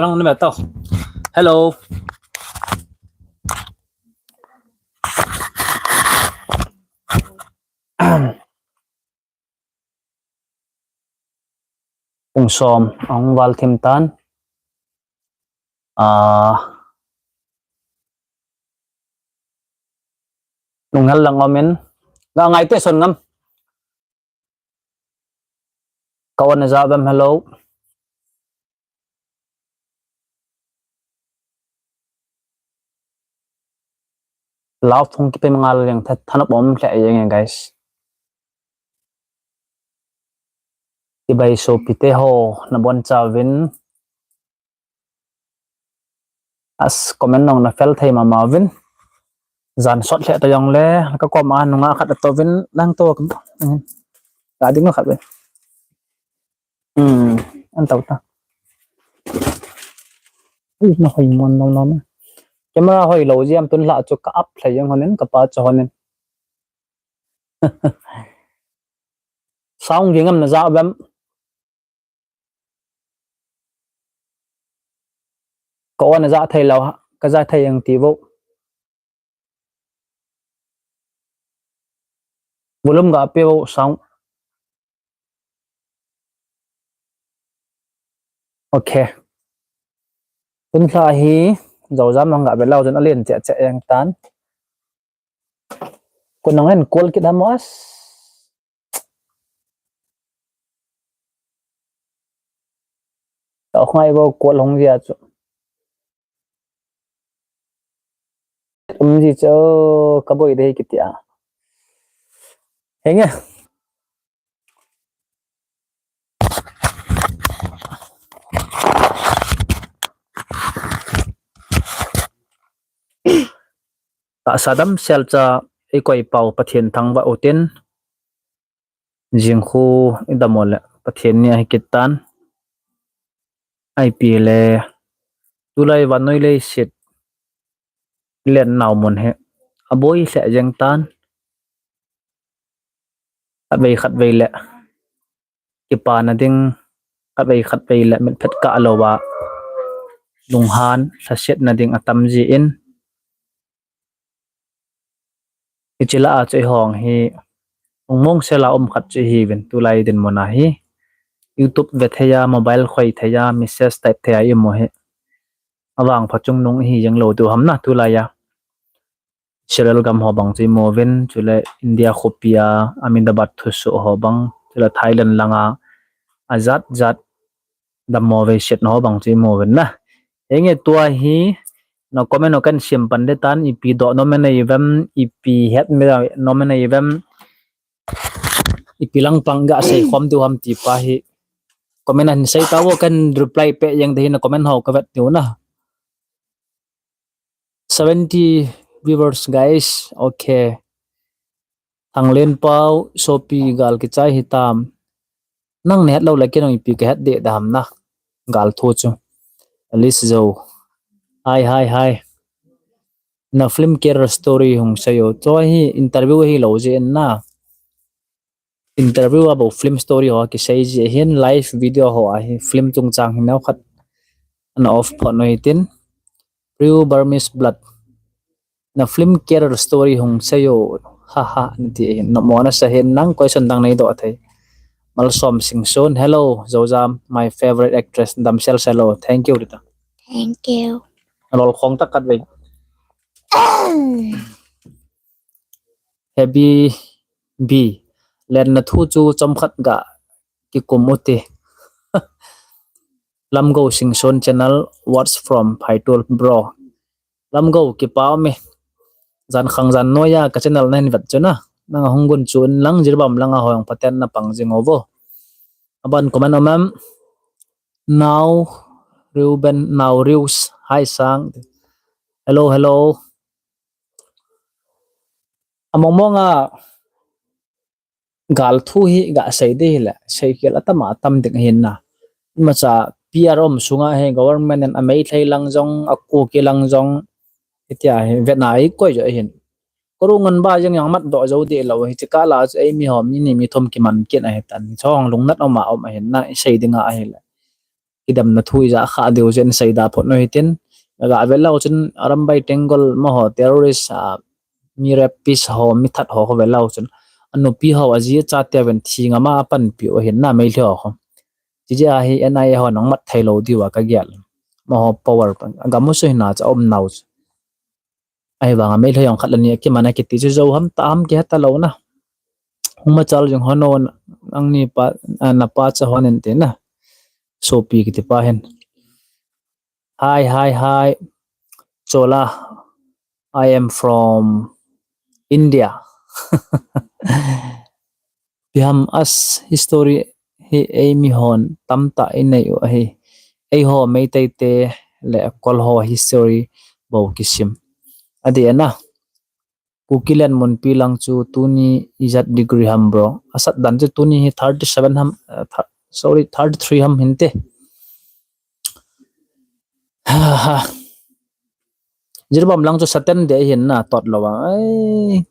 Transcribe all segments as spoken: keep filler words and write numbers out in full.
Lang ni beto. Hello. Pung som ahung val thim tan. Ah, lunghel lang umin. Nga ngai te son ngam. Ka on a ja vem, hello. Lau phung kipe mangal leng tha-, thanop om lheh jeng e, guys. Kibai sopite ho, nabonchauvin. As comment nong nafel thei mama uvin. Jan sot lheh ta jongle, ka koma nunga khat atouvin, nang to, ka ding khat ve. Hmm, an tau ta. Ui, na hoi mon nom nom. Camera hoi lou jeh a tun la chu ka up thei jeng honin, ka pa chu honin. Sound ging am na ja vem. Ka on a ja thei lou, ka ja thei ang ti vo. Volume ga pe vo sound. Okay. Tun lha hi, Zozam nang ga ve lou jun alen che che ang tan. Ko nang en call kit ham as. Tao ngai vo call hong jia chu. Um ji chu ka boi de kitia. Henge. Tahsa damsel cha i koi pau Pathen thangvah utin. Jing khu i dam u le Pathen ni ahi kit tan. Ipi le tulai vannoi leiset len nau mun hi aboi lheh jeng tan. Khatvei khatvei le kipana ding, khatvei khatvei le mitphet kah louva lunghan lhasetna ding atam jin. Hiche lah a chu i hong hi, lungmong sela um khat chu ihiuvin tulai dinmun a hi. YouTube ve thei a, mobile khoi thei a, message type thei a i um u hi. Avangpha chungnung ihi jeng lou diu ham na tulai a. Israel gam ho bang chu imu uvin, chule India khopi a, Ahmedabad thusoh ho bang, chule Thailand langa, ajat jat dammo veisetna ho bang chu imu uvin na. Henge tua hi, na comment ho kan sim pan de tan, ipi doh nom nanei uvem, ipi het nom nanei uvem, ipi lang pang ga sei khom diu ham ti pa hi. Comment a hin sei tauvo kan reply peh jeng de hi na comment ho ka vet diu na. Seventy viewers, guys. Okay. Thanglen Pau, sopi gal kichai hitam. Nang nahet lou le kei nang ipi kahet de dam na. Gal thu chu. Alice Zo. Hi, hi, hi. Na film career story hung sei o. Chu hi interview hilou jeh in na. Interview a bou film story ho kisei ji ahin, live video ho a hi film chungchang hi neo khat ana off phot u hitin. Pure Burmese Blood. Na film career story hung sei o. Ha ha, nati ahin. Nopmo nasa hin nang question dang neidoh thei. Malsom Singson. Hello, Zozam, my favorite actress. Damsel sel o. Thank you, Rita. Thank you. Alol khong tak khat vei. Happy B. Lenna thu chu chomkhat ga kikum u ti. Lamgo Singson channel, watch from Phaitul, bro. Lamgo kipa um e. Jan khang jan noiya ka channel nahin vet chu na. Nang ahung gun chu inlang Jiribam langa hoi ang paten na pang jing uvo. Aban comment um em. Nau Reuben, Nau Reus, hi sang. Hello, hello. Among mong a gal thu hi ga sei de hile, sei khel atam atam ding ahin na. Imacha P R um sunga hi government in a Meitei lang jong, a Kuki lang jong, hitia hi vetna i koi jo ahin. Koru ngan ba jong yang mat doh jo de lou, hiche kah la chu ei mi hom ni ni mi thum kiman kin ahi tan. Chong lungnat um a um ahin na, i sei dinga ahile. kidemna thu ija kha diu jeh in seida phot nu hitin. Ga ve leu chun Arambai Tenggol amaho terrorist, a, mi rapist ho, mi that ho, ho ve leu chun. Anupi ho, aji achateuvin thi ngam a apanpi u ahin na Meitei ho. Chijeh a hi N I A ho nang mat thei lou diu a kagel. Amaho power pan. Agam u chu hina chu aum nau chu. Ahivanga Meitei jong khat le ni akiman a kiti chu jou ham tah ham kihe talou na. Hung machal jing hon o, nangni pa, a, napa cha hon in ti na. Sopi kiti pa hin. Hi, hi, hi. Chola, I am from India. Ipi ham as history hi eimi hon tamtah inei u ahi. Eiho Meitei te le Kol ho history bou kisim. Adih e na. Kukiland munpi lang chu tuni ijat degree ham bro. Asat dan chu tuni hi thirty seven ham, uh, th- sorry, thirty three ham hinte. Jiribam lang chu Saturday hin na tot lou a. Ai.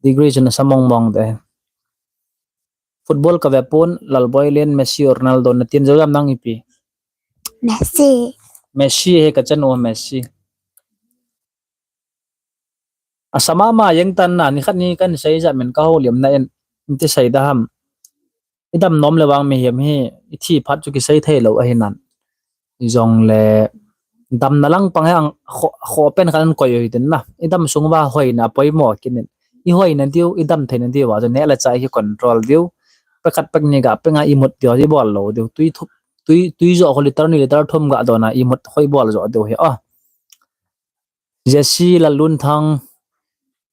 Degree chu nasa mong mong de. Football ka ve pon, Lalboi Len, Messi, Ronaldo, na tin jou jam nang ipi. Messi. Messi he ka chanu Messi. Asa mama jeng tan na, nikhat ni kan sei ja men ka houlim na in, inte sei da ham. Idam nom le vang mihem hi, ithi phat chu kisei thei lou ahi nan. Ijongle, damna lang pang he ang kho, kho pen kan koi oi den na. Idam sung va hoina poimo kinin. Ihoina diu, idam theina diu va, chu neh le chah hi control diu. Pekhat pek ni ga penga imut diu, ibol lou diu. Tui thup, tui, tui jo ho liter ni liter thum ga dona imut hoi bol jo diu hi. Oh. Jesse Lalunthang,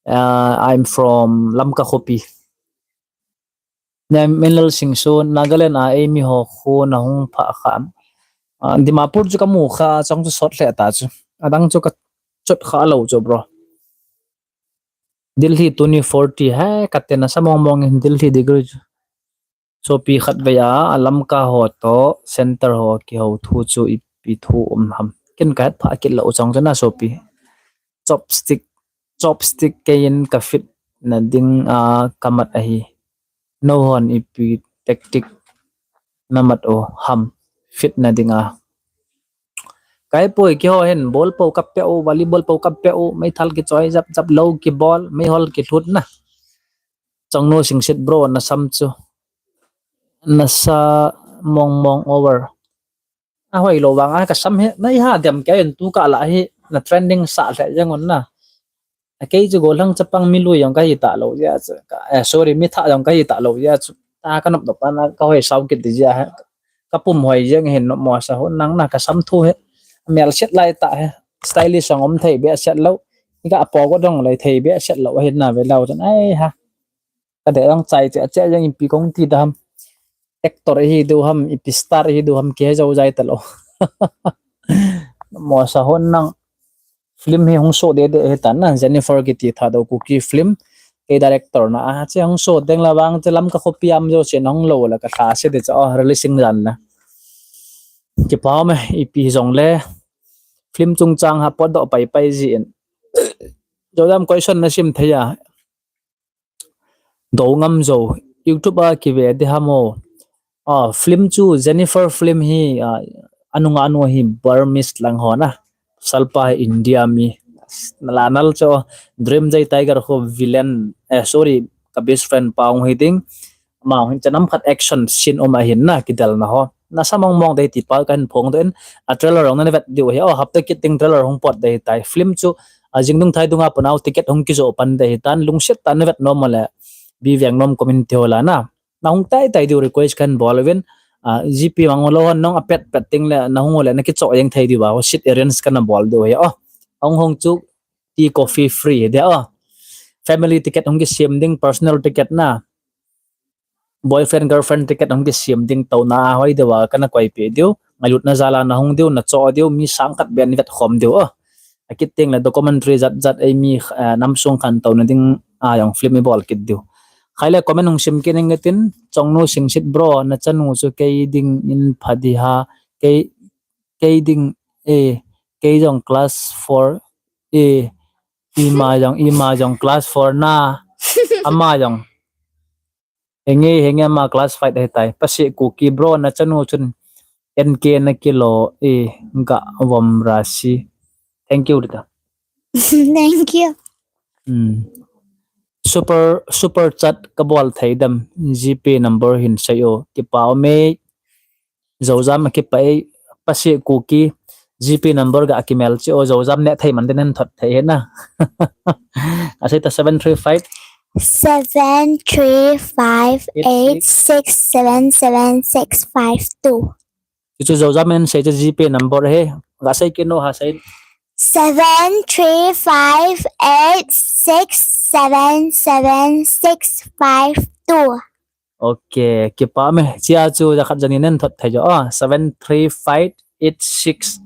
uh, I'm from Lamka khopi. Minlal Singson, Nagaland a eimi ho khu na hung pha kha. Uh, Dimapur chu ka mu kha, chang chu sot hle ta chu. Adang chu ka chot kha lou chu bro. Delhi tuni forty, he, ka tena sa mong mong in Delhi degree chu. Sopi khat vei a, a Lamka ho to, center ho kihou thu chu ipi thu um ham. Ken ka het pha kit lou chang chu na sopi. Chopstick, chopstick kei in ka fit na ding a ka mat ahi. No hon ipi tactic na mat u ham fit na ding a. Kai poi kiho hin ball po ka pe u, volleyball po ka pe u, meithal kichoi jap jap lou kibol, meihol kilhut na. Changnu Singsit bro, na sam chu. Na sa mong mong over. A hoi lou vang a ka sam hi, na iha dem kei in tu ka la hi, na trending sa le jeng un na. A kei chu golhang chapang mi lui jong ka hi ta lou jia chu. Ka, eh, sorry, mi thah jong ka hi ta lou jia chu. Ta ka nop dop na ka hoi sau kit di jia. Ka pum hoi jeng hin nop mo sa hon nang na ka sam thu hi. Mel set lai ta hi. Stylish jong um thei be set lou. Ni ka po go dong lai thei be set lou hi na ve lou chun. Ai ha. Ka de jong chai che che jeng ipi kong ti da ham. Actor hi du ham, ipi star hi du ham ke jo jai ta lou. Mo sa hon nang. Film hi hung so de de he tan na, Jennifer kiti Thadou Kuki film. Kei director na a, che hung so deng la vang che Lamka khopi am jo che nong lou la ka tha se de cha, oh, releasing jan na. Kipa me, ipi jong le. Film chungchang ha pot doh pai pai ji in. Jo jam question na sim thei a. Do ngam jo, YouTube a kive de ham o. Ah, film chu Jennifer film hi, ah, anunga anu hi Burmese lang ho na. Salpa hi India mi. Nala nal cho Dream Jai Tiger ho villain, eh, sorry, ka best friend pa hung hi ding. Ama hung hin chanam khat action scene um ahin na kidel na ho. Na sa mong mong dei ti pa kan phong den. A trailer hung na vet diu hi. Oh, hapta kit ding trailer hung pot dei tai. Film chu a jingdung thai dunga punau ticket hung kijo pan dei tan. Lungset tan vet nom le. Bi veng nom community ho la na. Na hung tai tai diu request kan bol uvin. A, G P mang lou hon nong a pet pet ting le na hung le na kicho jeng thei diu va. Ho seat arrange kan bol diu hi. Oh, hung hung chu tea coffee free de. Oh, family ticket hung kisem ding, personal ticket na. Boyfriend girlfriend ticket hung kisem ding to na hoi diu va kana koi pe diu. Ngailut na jala na hung diu, na cho diu, mi sang khat ben vet khom diu. Oh. A kit ting le documentary jat jat ei mi, eh, nam sung khan to na ding a jong film i bol kit diu. Khai le comment hung sim kit ning tin, Chongnu Singsit bro, na chanu chu kei ding in pha di ha, kei, kei ding e, kei jong class four e, ima jong, ima jong class four na, ama jong. Henge, henge ama class five ahi tai. Pasi Kuki bro, na chanu chun N K na kilo e ga vom Rasi. Thank you, Rita. Thank you. Hmm. Super, super chat ka bol thei dem, G P number hin sei o, kipa o me. Zozam a kipa e, pasi Kuki, G P number ga kimel chi o, Zozam ne thei man den thot thei na. A sei ta seven three five. Seven three five eight six seven seven six five two. Chu chu Zozam in sei chu G P number he. Ga sei kit no ha sei. Seven three five eight six seven seven six five two. Okay, kipa me. Chia chu ja khat jani nen thot thei jo. Ah, seven three five eight six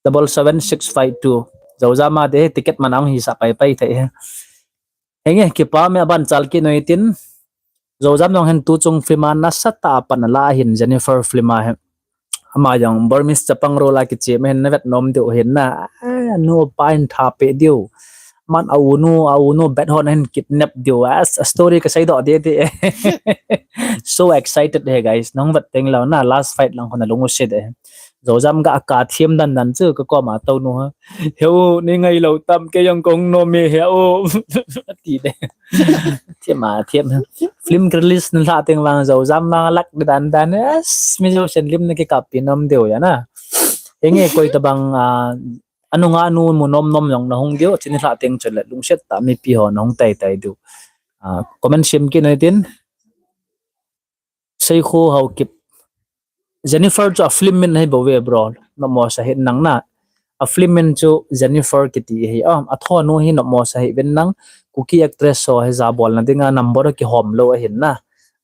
double seven six five two. Zozam a de ticket man ang hi sa pai pai thei he. Henge, kipa me, aban chal kit noi tin. Zozam jong hin tu chung film a nasatah a pan ala hin Jennifer film a hin. Ama jong Burmese chapang role a kichep hin na vet nom diu hin na. Ah, nu pa hin tha pe diu. Man a u nu, a u nu bet hon hin kidnap diu. Ah, a story ka sei doh de de. So excited he guys. Nong vet teng lou na last fight lang hon a lung u se de. Zozam ga ka thiam dan dan chu ka koma to nu ha. He u, ni ngai lou tam, kei jong kong nom e he u. Ti de. Thiam a, thiam. Film release na lha teng vang Zozam vang lak de dan dan. Yes, mi jo sen lim na kikap pi nom diu ya na. Henge koi tabang, ah, anu nga nu mu nom nom jong na hung diu. Chini lha teng chu le lungset ta mipi ho na hung tai tai diu. Ah, comment sim kit noi tin. Seikho Haokip. Jennifer chu a film min ahi bou ve bro. Nopmo sa hih in nang na. A film min chu Jennifer kiti ahi. Ah, a thonu hi nopmo sa hih uvin nang. Kuki actress ho hi jabolna dinga number kihom lou ahin na.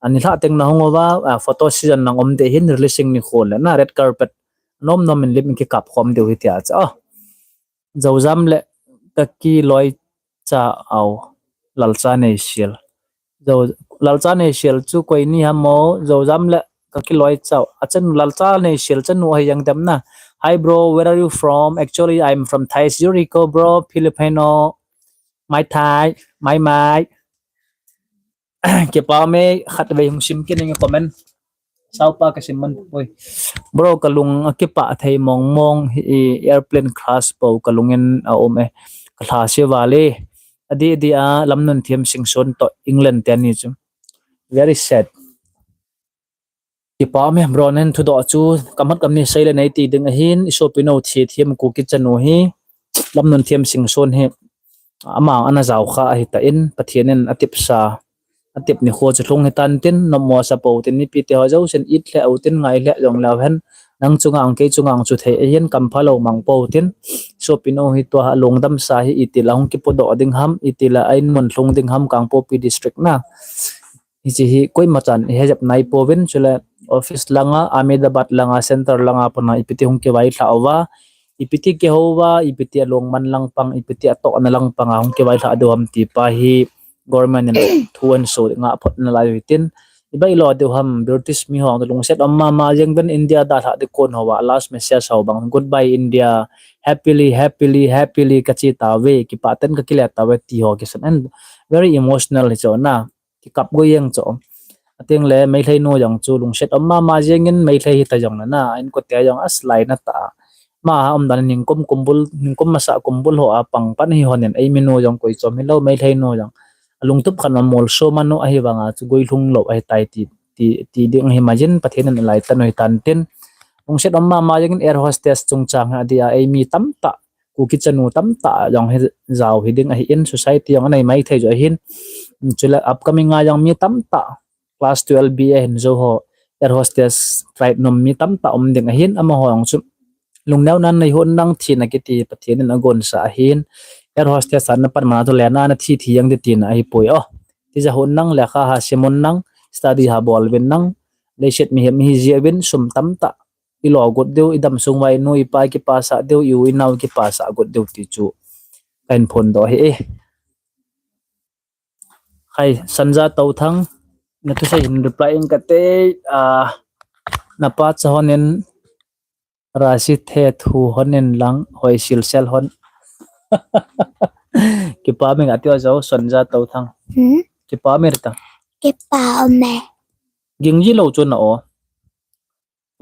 Ani lha teng na hung uva, ah, photo session nang um de hin releasing nikho le na red carpet. Nom nom in lim in kikap khom diu hi tia cha. Ah. Zozam le ka kiloi cha au, Lalcha Neisial. Zo, Lalcha Neisial chu koi ni ham mo, Zozam le ka kiloi cha au. Achan Lalcha Neisial chanu ahi jeng dem na. Hi bro, where are you from? Actually, I'm from Thai Zurich, bro, Filipino. Mai Thai, mai mai. Kipa me, khat vei hung sim kit ning comment. Saupa ka sim man poi. Bro, ka lung a kipa thei mong mong hi airplane crash po ka lung in a um e. Ka lha se vale. Adi di a Lamnunthiam Singson to England te ani chu. Very sad. Kipa me bro nen thudoh chu kamat kam ni sei le nei ti ding ahin, i sopi no thi thiam Kuki chanu hi Lamnunthiam Singson hi ama ana jao kha ahi ta in Pathian in atip sa, atip nikho chu lhung hi tan tin, nopmo sa po tin mipi te ho jousen it lheh u tin ngai lheh jong leu hen, nang chunga ang kei chunga ang chu thei ahin kampha lou mang po tin, sopi no hi tua ha lungdam sa hi iti la hung kipudoh ding ham, iti la a in mun lhung ding ham Kangpokpi district na. Hiche hi koima chan i hejep nai pouvin, chule office langa, Ahmedabad langa, center langa pana ipiti hung kivailhah uva, ipiti kihou uva, ipiti alongman lang pang, ipiti atohna lang panga hung kivailhah diu ham ti pa hi government in thu ahin so ngah phot nalai u hitin, ibai lo diu ham, British mi ho lungset um mama jeng uvin India dalhah ding kon hoa last message ho bang, "Goodbye India, happily, happily, happily," kachi tauve, kipah tah in kakile tauve ti ho kisan in very emotional hi chu na. Kikap go jeng chu. Ateng le Meitei nu jong chu lungset um mama jeng in Meitei hita jong na na, a inkote jong asalai na ta. Ama umdan ningkum kumbul, ningkum masa kumbul ho a pang pan hi hon in eimi nu jong koi chom hilou Meitei nu jong. Alungtup khat ma molso manu ahi vanga chu goi lhung lou ahi tai ti, ti, ti ding ahi majin Pathen in alai tan u hitan tin. Lungset um mama jeng in air hostess chungchang a dia eimi tamtah Kuki chanu tamtah jong hi jao hi ding ahi in society jong anei mai thei jo ahin. Chule upcoming a jong mi tamtah class twelve B A hin jo ho air hostess tried nom mi tamtah um ding ahin amaho jong chu lungneo nan nei hon nang thina kiti Pathen in agon sa ahin air hostess a na pan mana to le na na thi thi jeng de tina ahi poi o. Tija hon nang lekha ha sim un nang study ha bol uvin nang leiset mihem hi jia uvin sum tamtah i lo got diu, i dam sung uva i nu i pa kipasah diu, i u i nao kipasah got diu ti chu kahin phondoh ahi e. Khai Sanja Touthang, na thusei hin reply ing kate, ah, na pa cha hon in Rasi the thu hon in lang hoi sil sel hon. Kipa me nga tiu jo Sanja Touthang. Hmm? Kipa me ta. Kipa me. Ging ji lo chu na o.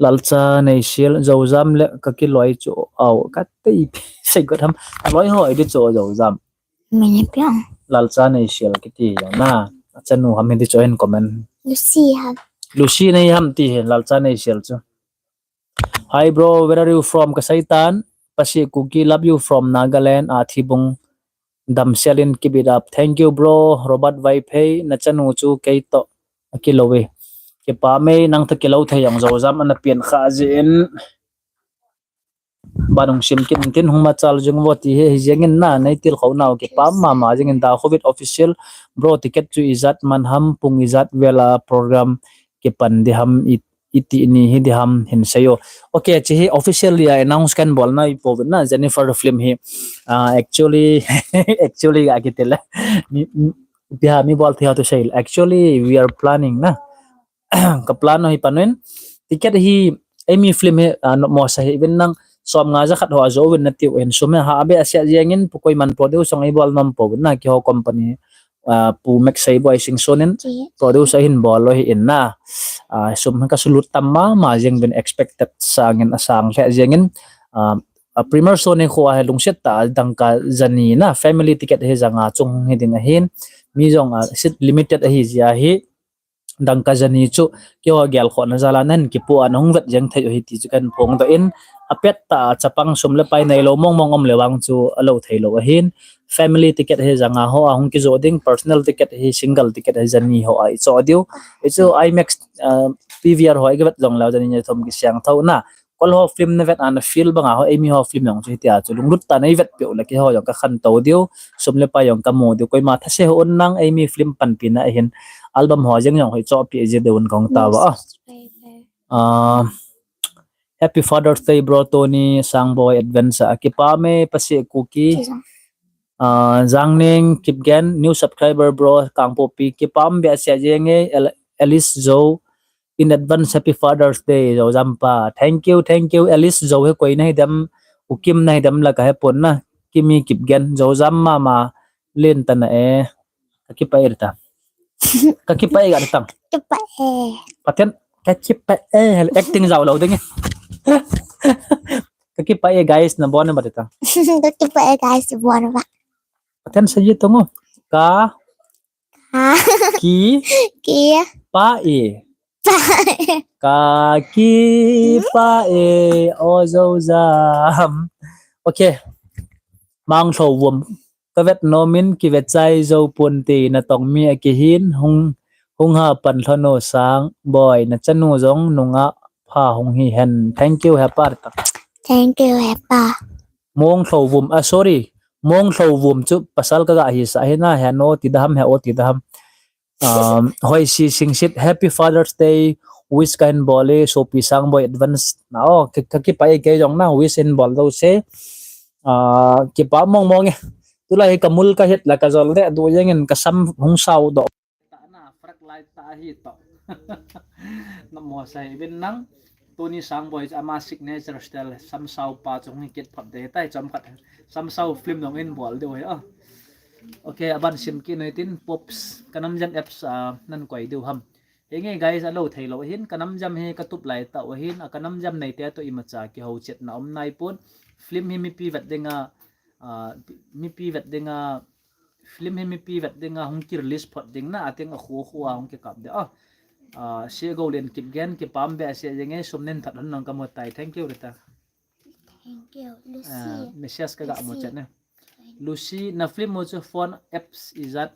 Lalcha Neisial, Zozam le kakiloi chu au, katei pi sei got ham. Aloi ho idi chu Zozam. Mini piang. Lalcha Neisial kiti jong na. Achanu ham hidi chu hin comment. Lucy ham. Lucy nei ham ti hi Lalcha Neisial chu. Hi bro, where are you from? Kaseitan. Pasi Kuki, love you from Nagaland. Athibung. Damsialin, keep it up. Thank you bro. Robert Vaiphei, nachanu chu keitoh akilou e. Kipah e, nang toh kilou thei jong Zozam ana pian kha jin. Banung sim kin tin hung machal jing vo ti hi, hijeng in na, nei tilkhou nau kipah mama jing in da Covid official. Bro, ticket chu ijat man ham, pung ijat vela program kipan di ham, i, iti ni hi di ham hin seiyo. Okay, chi hi officially a announce kan bol nai pouvin na, Jennifer film hi. Ah, actually, actually, a kiti le. Mi, mi, pi ham mi bol thei ho to sei. Actually, we are planning na. Ka plan u hi panin. Ticket hi, eimi film hi, ah, nopmo sa hi, uvin nang, som nga ja khat ho ajo uvin natiu hin sum hi, ha, abe asia jeng in, pu koiman produce jong eibol nom pouvin na, keiho company, ah, Pu Max Seiboi Singson in, produce ahin bol u ahin na. Ah, sum hi kasulut tam mama jeng uvin expected sangin asang lheh jeng in, ah, ah, premiere show nikho a hi lungset tah a dangka jani na, family ticket hi ja nga chung hi ding ahin, mi jong, ah, seat limited ahi jeh a hi, dangka jani chu, keiho gelkhohna jal a nahin kipu a nahung vet jeng thei u hi ti chu kahin phongdoh in, apet tah a chapang sum le pai neilou mong mong um le vang chu alou theilou ahin, family ticket hi ja nga ho a hung kijoh ding, personal ticket hi single ticket hi jani ho a ichoh diu. Hichu IMAX, ah, PVR ho a ikivet jongleu jani ja thum kisang thou na. Kol ho film navet a na feel banga ho, eimi ho film jong chu hitia chu lunglut tah a nei vetpeh u le keiho jong kakhantou diu, sum le pai jong kamu diu, koima thase hih un nang eimi film panpina ahin, album ho jeng jong hoi chohpeh ji diu in kahung tao a. Ah, Happy Father's Day bro Tony Sangboi advance a, kipah e Pasi Kuki. Ah, Jangning Kipgen, new subscriber bro, Kangpokpi, kipah behseh jeng e, El-, Alice Zo, in advance Happy Father's Day, Zozam pa. Thank you, thank you, Alice Zo hi koi nahi dem, U Kim nahi dem la kahe pon na, Kimi Kipgen, Zozam mama, len tana e, kakipah e ta. Kakipah e ga ta. Kipah e. Pathen, kakipah e, acting jao lou ding e. Kakipah e guys, nabon ba ta. Kakipah e guys, nabon ba. Pathen sa ji tongo. Ka. Ka. Ki. Ki. Pah e. Pah e. Kakipah e, o Zozam. Okay. Mangtho vom. Kavet nom in kivet chai jou pon te natong mi akihin hung, hung ha pan lhon o Sangboi, nachanu jong nungah pha hung hi hen. Thank you, hepa. Thank you, hepa. Mongtho vom, ah, sorry. Mongtho vom chu pasal kaga hisah hi na, he no ti da ham, he o ti da ham. Um, Hoisi Singsit, Happy Father's Day wish kahin bol e, sopi Sangboi advance na o, ka, kakipah e kei jong na wish hin bol dou se. Ah, kipah mong mong e. Tulai hi kamul kahet la kajol de, du jeng in kasam hung sao doh. Ta na, frak lai ta hi to. Namo sa hi vin nang. Tony Sangboi chu ama signature style, samsao pa chu hung kit phot de tai, chomkhat samsao film jong in bol diu hi a. Okay, aban sim kit noi tin, Pops, Kanamjam apps a nan koi diu ham. Henge guys, alou theilou hin, Kanamjam hi katup lai tah u hin, a Kanamjam neite toh imacha kihou chetna um nai pon. Film hi mipi vet dinga, ah, mipi vet dinga, film hi mipi vet dinga hung ki release phot ding na, ateng akhu khu a hung kikap de a. Ah, Sehgoulen Kipgen, kipah behseh jeng e, sum nin that hon nang kamu tai. Thank you, Rita. Thank you, Lucy. Ah, message kaga mu chet ne. Lucy, na film u chu phone apps ijat.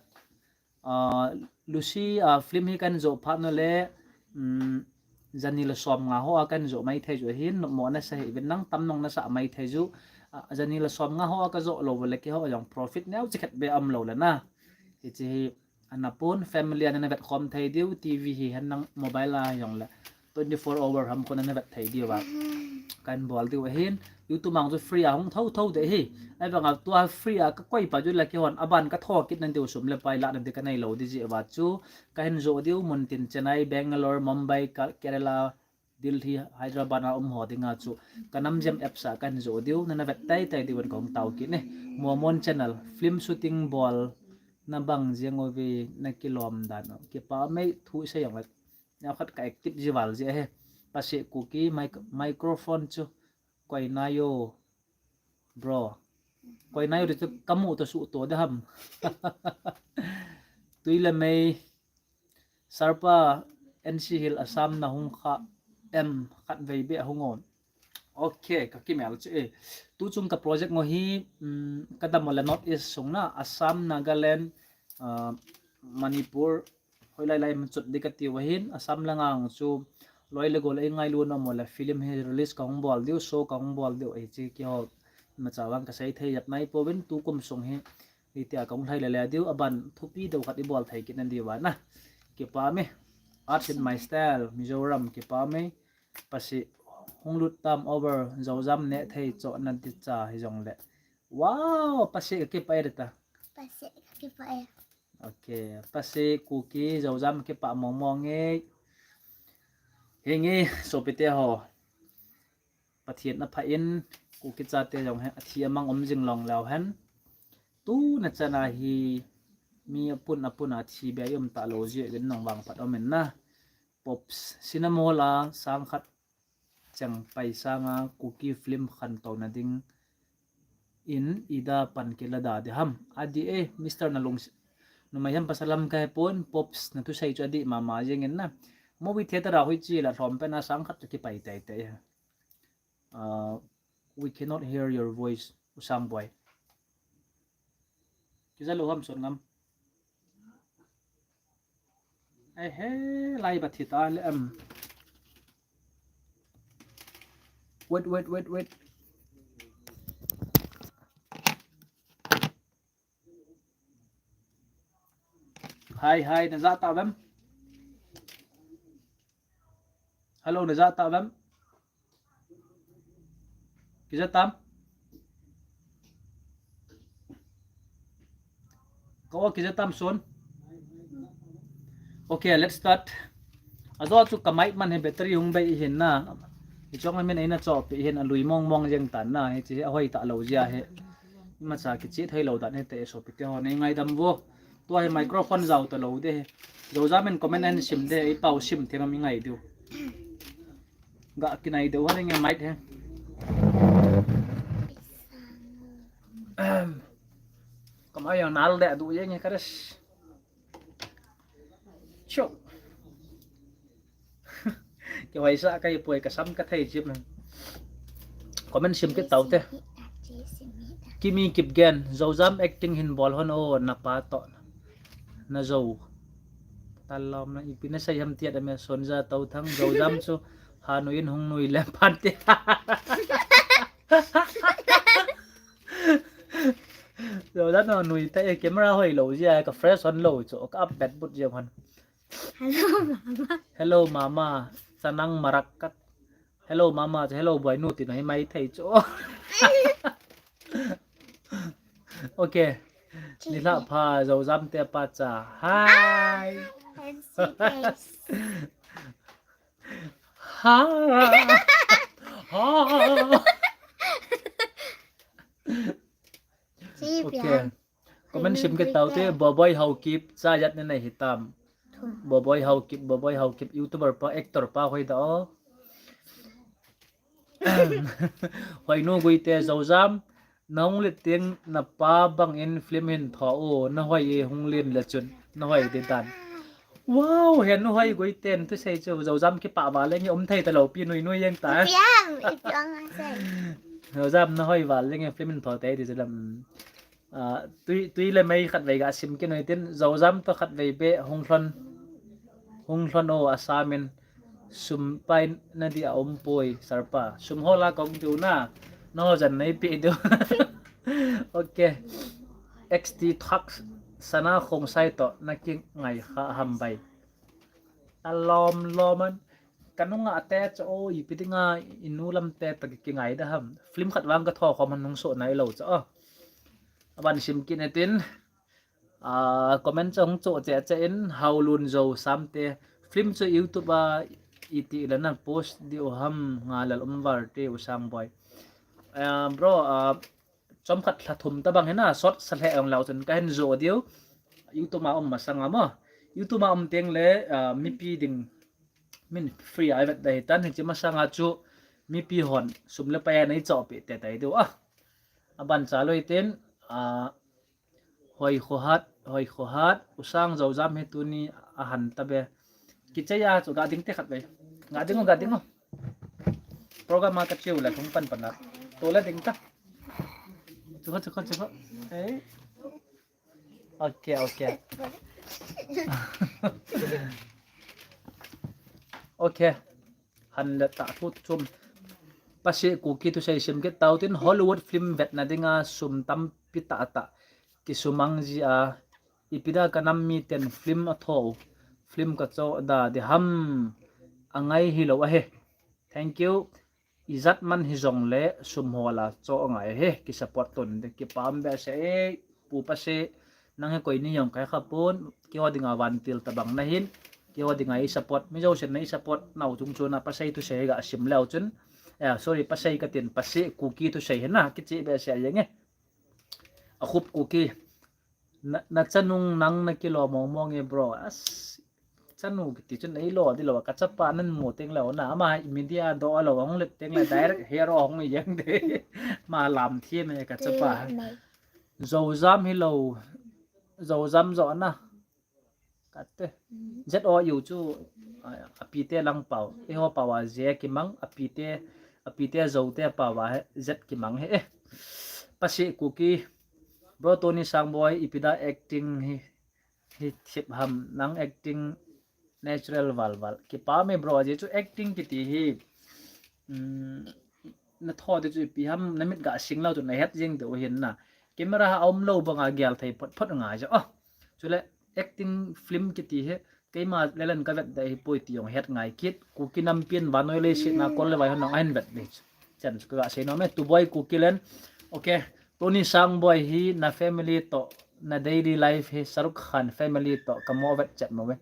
Ah, Lucy, ah, film hi kahin joh phat nu le, um, jani le som nga ho a kahin joh mai thei ju hin, mo nasa hi vin nang tam nong nasa mai thei ju. Ah, jani le som nga ho a kajoh lou le keiho jong profit neo chi khat be um lou le na. Hichi hi, ana pon family a nana vet khom thei diu, TV hi hen nang mobile a jong le twenty four hour ham kon nana vet thei diu va. Kahin bol diu ahin, YouTube mang chu free a hung tho tho de hi. Ahivanga tua free a kakoi pa ju le keihon aban katho kit nan diu sum le pai la nan di kanei lou di ji va chu. Kahin joh diu mun tin Chennai, Bangalore, Mumbai, Ka-, Kerala, Delhi, Hyderabad a um ho dinga chu Kanamjam apps a kahin joh diu, nana vet tai tai diu in kahung tao kit ne. Momon channel, film shooting bol na bang jeng uve, na kilom dan u. Kipah mai thu sei jong le. Neo khat ka active ji val ji ahi. Pasi Kuki mic-, microphone chu koi nayo, bro. Koi nayo de chu kamu to su to de ham. Tui le mei, Sarpa, N C Hill Assam na hung kha em, khat vei be hung on. Ok, ka kimel chu e. Tu chung ka project ngo hi, um, ka dam le North East sung na, Assam, Nagaland, uh, Manipur, hoi lai lai mun chut di ka ti u ahin, Assam langa chu loi le gol ei ngailu na mo le film hi release ka hung bol diu, show ka hung bol diu, ei chi ki ho ma cha vang ka sei thei jat nai po vin tu kum sung hi, ei tia ka hung thai le le diu, aban thupi deu khat i bol thei kit na diu va na. Kipa me, Art in My Style, Mizoram, kipa me, pasi hung lut tam over, Zozam ne thei cho na di cha hi jong le. Wow, pasi ka kipa e ta. Pasi ka kipa e. Ok, pasi Kuki, Zozam kipa mong mong e. Hingi, sopite ho. Pathian a pha in, Kuki chate jong he, a thi a mang um jing long leu hen. Tu na chana hi, mi a pun a pun a thi be um ta lo ji, vin nong vang pat um in na. Pops, cinema hall a, sang khat chang pai sanga, Kuki film khan to na ding. In ida pan kila da de ham. Adi e, Mister Nalung, numei ham pasal ham ka he pon, Pops na tu sei chu adi mama jeng in na. Movie theater a hoi chi la thlom pe na sang khat chu kipai tai tai ha. Uh, we cannot hear your voice, Usang boy. Kija lo ham son ngam. Ai he, lai ba thi ta le em. Wait, wait, wait, wait. Hi, hi, na ja ta vem? Hello, na ja ta vem? Kija tam? Ko kija tam son? Okay, let's start. Ajo chu ka mic man he battery hung bei hin na. Hi chong amin eina cho pe hin a lui mong mong jeng tan na. Hi chi a hoi ta lo jia he. Ma cha ki chi thei lo dan he te so pi te ho nei ngai dam vo. Tua hi microphone jau ta lo de. Zozam in comment an sim de, ei pau sim the ma mi ngai diu. Ga kinai deu ha nge mic he. Kamai yang nal de du ye nge kares. Chok. Ke wai sa kai poi ka sam ka thei chip. Comment sim kit tau te. Kimi Kipgen, Zozam acting hin bol hon o na pa to. Na zo. Talom na ipi na sai ham tiat ame son ja tau thang Zozam chu ha nui in hung nui lem pan te. Zozam no nui ta e camera hoi lo jia ka fresh hon lo chu ka up bet but jia hon. Hello mama. Hello mama. Sanang marak kat. Hello mama chu hello boy nu ti na hi mai thei chu. Okay. Ni la pha Zozam te pa cha. Hi. Ha. Ha. Okay. Comment sim ke tau te Boboi Haokip cha jat ne nei hitam. Boboi Haokip, Boboi Haokip, YouTuber pa, actor pa hoi da o. Hoi nu gui te Zozam, na hung lit ting na pa bang in film hin tho o, na hoi e hung lin le chun, na hoi de dan. Wow, he nu hoi gui ten tu sei chu Zozam ki pa va le nge um thei ta lo pi nui nui yang ta. Piang, i piang a sei. Zozam na hoi va le nge film hin tho te di lam. Ah, tui, tui le mei khat vei ga sim kin hoi tin, Zozam to khat vei be hung hlon, hung hlon o Assam in sum pai na di a um poi, Sarpa. Sum ho la kong diu na, no jan nei pi diu. Okay. X T Thak Sana Khongsai to na ki ngai kha ham bai. A lom lom an. Ka nunga te chu o ipi dinga i nu lam te ta ki ngai da ham. Film khat vang ka tho khom han nung so nai lo chu o. Aban sim kin e tin. Ah, comment chu hung cho che che in Haolun Zo Sam te. Film chu YouTube a i ti la na post di o ham nga lal um var te u sang boy. Ah, bro, ah, chom khat thla thum ta bang hena, sot sa lhe ong lau chun ka hin zo diu. YouTube ma um masang a mo. YouTube ma um teng le, ah, mipi ding Min free a i vet ding ahi tan, hiche masanga chu mipi hon sum le pai a nei chohpeh tei tei diu a. Aban chalou hitin, a, Hoi Khohat, Hoi Khohat, U Sang Joujam hi tuni ahan ta be. Kichai a chu ga ding te khat ve. Ga ding o, ga ding o. Program a ka cheu le thung pan pan a. To le ding ta. Chu kho, chu kho, chu kho. Ei. Ok, ok. Ok. Han le ta thu chum. Pase Kuki thusei sim kit tau tin, Hollywood film vetna dinga sum tampi tah tah kisumang ji a, ipi dia ka nam miten film a tho, film ka choh da di ham, angai hilou ahi. Thank you. Ijat man hijong le sum hol a choh angai ahi, ki support tun di, kipa um behseh e, Pu Pase, nang hi koi ni jong kai kha pon, keiho dinga vantil tabang nahin, keiho dinga i support, mi jousen na i support nau chung chun a Pasei thusei ga sim leu chun, eh, sorry, Pasei ka tin, Pase Kuki thusei hi na, kicheh behseh jeng e. A khup Kuki. Na, na chanu nang na kilo mong mong e bro. As, chanu kiti chun ei lo di lo, ka chapa nan mu teng lou na, ama media do lo, hung let teng le direct hero hung jeng de. Ma lam thi me ka chapa. Joujam hilou, Joujam jo na. Kate. Z O U chu, a, apite lang pau. Eiho pau a Z kimang, apite, apite Zote pau a Z kimang he. Eh. Pase Kuki. Bro Tony Sangboi, ipi dia acting hi, hi thip ham, nang acting natural val val. Kipa me bro, ajeh chu acting kiti hi, um, na tho di chu ipi ham, na mit ga sing lou chu na het jeng diu hin na. Camera a um lou banga gel thei phot phot ngai jo. Oh, chule acting film kiti hi, keima lelan ka vet da hi poi ti jong het ngai kit. Kuki nampi in vannoi leiset na kol le vai hon nang ahin vet di. Chan chu ka sei nom e, Tuboi Kuki len. Ok, Tony Sangboi hi na family to, na daily life hi Shahrukh Khan family to, ka mo vet chet mo ve.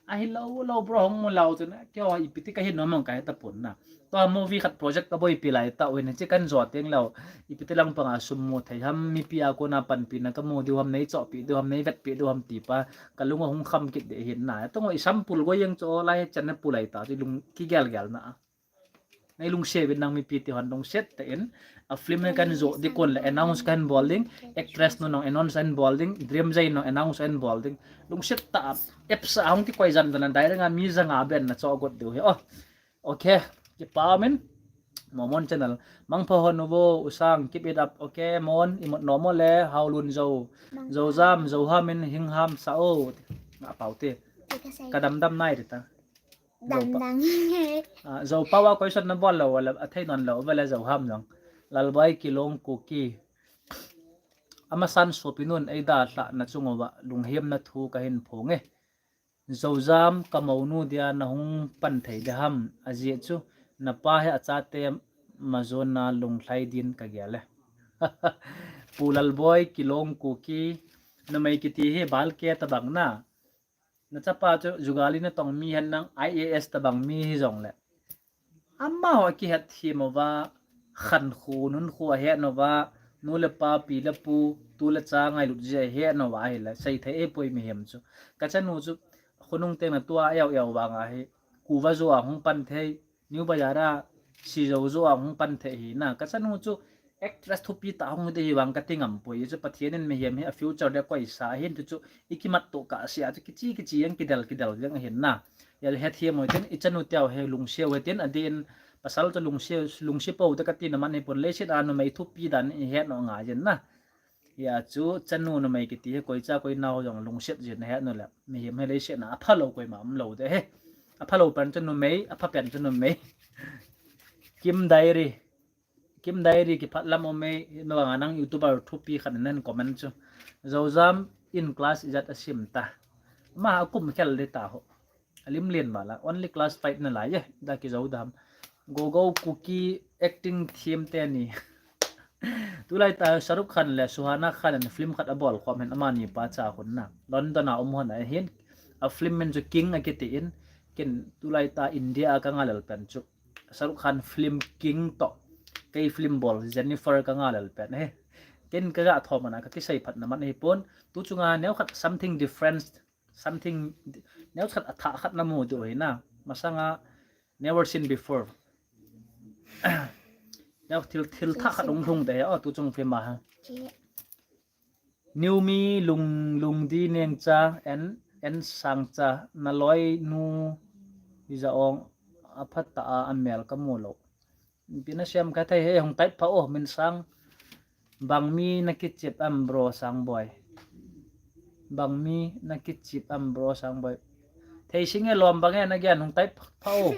Ahi lou, lou bro, hung mu lou chu na, keiho ipi ti ka hin nom ang ka he ta pon na. Tua movie khat project ka boipi lai ta, ui na chi kan jo teng lou. Ipi ti lang panga sum mu thei ham, mipi a kona panpi na ka mu diu ham, nei chohpi diu ham, nei vetpi diu ham ti pa, ka lung a hung kham kit de hin na. Tua i sampul go jeng chu lai chan na pu lai ta, chu lung kigel gel na. Nei lungset uvin nang mipi ti hon lungset tah in. A film hi kan jo di kon le announce kan bol ding. Actress nu nong announce kan bol ding. Dream Jai nong announce kan bol ding. Lungset tah a. Apps a hung ti koi jan dan dai renga mi janga ben na cho got diu hi. Oh. Ok. Kipa min. Momon channel. Mangpha hon uvo, U Sang, keep it up. Ok, Mon, imut nom o le, Haolun Jo. Joujam, Jouham in, Hingham, Sao. Nga pau te. Ka dam dam nai di ta. Dam dam. Ah, Zo pau a question na bol lou, la, a thei non lou, vele Jouham jong. Lalboi Kilong Kuki. Amasan sopi nun ei dalhah na chung uva, lunghemna thu ka hin phong e. Joujam ka monu dia na hung pan thei di ham, ajeh chu, na pa hi a chate majon na lunglhai din ka gel e. Pu Lalboi Kilong Kuki, numei kiti hi balke tabang na. Na chapa chu jugali na tong mi hen nang I A S tabang mi hi jong le. Amaho kihet thim uva, khan khu, nun khu ahet uva, nu le pa, pi le pu, tu le cha ngailut ji ahet uva ahile, sei thei e poi mihem chu. Ka chanu chu, khonung teng na tua yau yau vang ahi, kuva jo a hung pan thei, New Bazaar a, si jo jo a hung pan thei hi na. Ka chanu chu, actress thupi tah hung hi di hi vang ka ti ngam poi, chu Pathen in mihem hi a future dia koi sa hin tu chu, i kimat to ka sia chu, kichi kichi jeng kidel kidel jeng hin na. Ya het hi mo tin i chanu teu he lungsiau he tin a din pasal chu lungsiau, lungsi po te ka ti na man hi pon leiset a numei thupi dan i het no nga jin na. Ya chu chanu numei kiti he koi cha koi nau jong lungset jin he no le. Mihem he leiset na a phalou koima um lou de he. A phalou pen chu numei, a pha pen chu numei. Kim Diary. Kim Diary kiphat lam um e, no nga nang YouTuber thupi khat nan comment chu. Joujam in class ijat a sim ta. Ma a kum khel le ta ho. A lim len bala, only class five na lai e, da ki jo dam. Go go Kuki acting thiem te ni. Tulai ta Shahrukh Khan le Suhana Khan in film khat a bol khom hen amani pa cha hun na. London a um hon a hin. A film min chu King a kiti in, kin tulai ta India a ka ngalel pen chu. Shahrukh Khan film King to, kei film bol Jennifer ka ngalel pen he. Ken ka ga thom ana ka kisei phat na man hi pon. Tu chunga neo khat something different, something neo khat a tha khat na mu tu hi na. Masanga Never seen before. Neo thil thil thah khat hung lhung de, oh, tu chung film a ha. New me lung lung di neng cha en en sang cha na loi nu iza ong a phat ta a amel ka mu lo. Pina siam ka thei he hung type pha o min sang. Bang mi na kichip am bro sang boy. Bang mi na kichip am bro sang boy. Thei sing e lom bang e na gian hung type pha o.